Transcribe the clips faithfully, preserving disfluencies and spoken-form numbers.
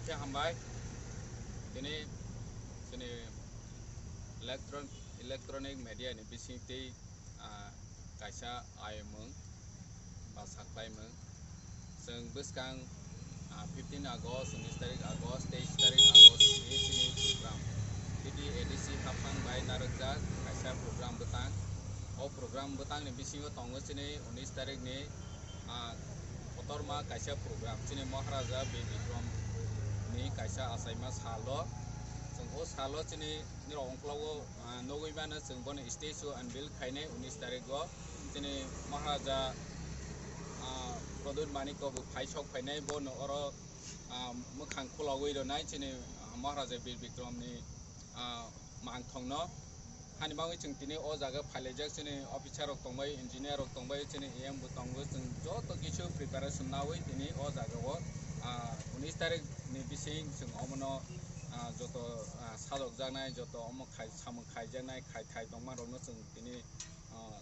Khe hambai. Tini chini electron-, electronic media ni bising tei, ah, kaisa ayomung ba saklaimung. Chwng bwskang, ah, fifteen August, unis tarik August, teis tarik August ni chini program. Titi A D C haphang bai narwkjak kaisa program bwtang. O program bwtang ni bisingo tongo chini unis tarik ni, ah, kotorma kaisa program. Chini Maharaja Bir Bikram ni kaisa achaima salo. Chwng o salo chini nirok ongklogo, ah, nugwi mano chwng bono statue unveil khainai unis tarik o. Chini Maharaja, ah, Pradyut Manikya bo phai sok phainai bono oro, ah, mwkhang khulogwi rwnai chini, ah, Maharaja Bir Bikram ni, ah, mangthong no. Hani bagwi chwng tini o jaga phailaijak, chini officer rok tongbai, engineer rok tongbai, chini E M bo tongo, chwng joto kisu preparation nawi tini o jaga o, ah, unis tarik ni bising chwng omono, ah, joto, ah, sajokjaknai, joto omo khai, samung khaijaknai, khai thai tongma rokno chwng tini, ah,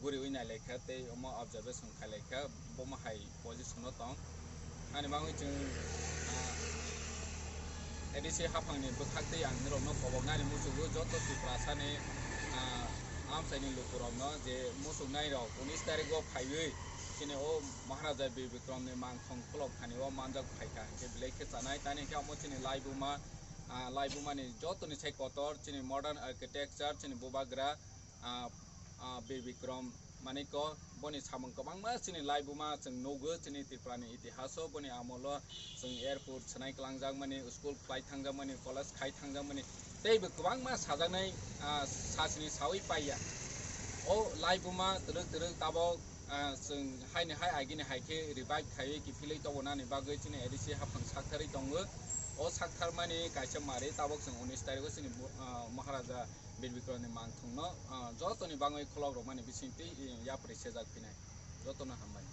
guriwi nailaikha tei omo observation khailaikha, bomo hai position o tong. Ani bagwi chwng, ah, A D C haphangni bwkhaktwi ang nirokno koboknani muchungo joto Tiprasani, ah, amchaini lukurokno je muchuknairok unis tarigo phaiwi chini o Maharaja Bir Bikramni mangthong khulok thani o manjak phaikha hinkhe belai khe chanai tani hinkhe omo chini laibuma, ah, laibumani jotoni sai kotor chini modern architecture chini bubagra, ah, ah, Bir Bikram Manikya, boni samung kwbangma chini laibuma chwng nugo, chini Tripurani itihaso, boni amolo chwng airport swnai kwlangjakmani, school khlai thangjakmani, college khai thangjakmani, teibo kwbangma sajaknai, ah, sachini sawi paiya. O laibuma twrwk twrwk tabok, ah, chwng haini hai agini hai khe revive khaiwi kiphilwi tobonani bagwi chini A D C haphang saktharwi tongo. O saktharmani kaisa mari tabok chwng unis tarigo chini bu-, ah, Maharaja Bir Bikramni mangthongno, ah, jotoni bagwi khulok rwmani bisingtwi, eh, yapri sejak phinai. Jotono hambai.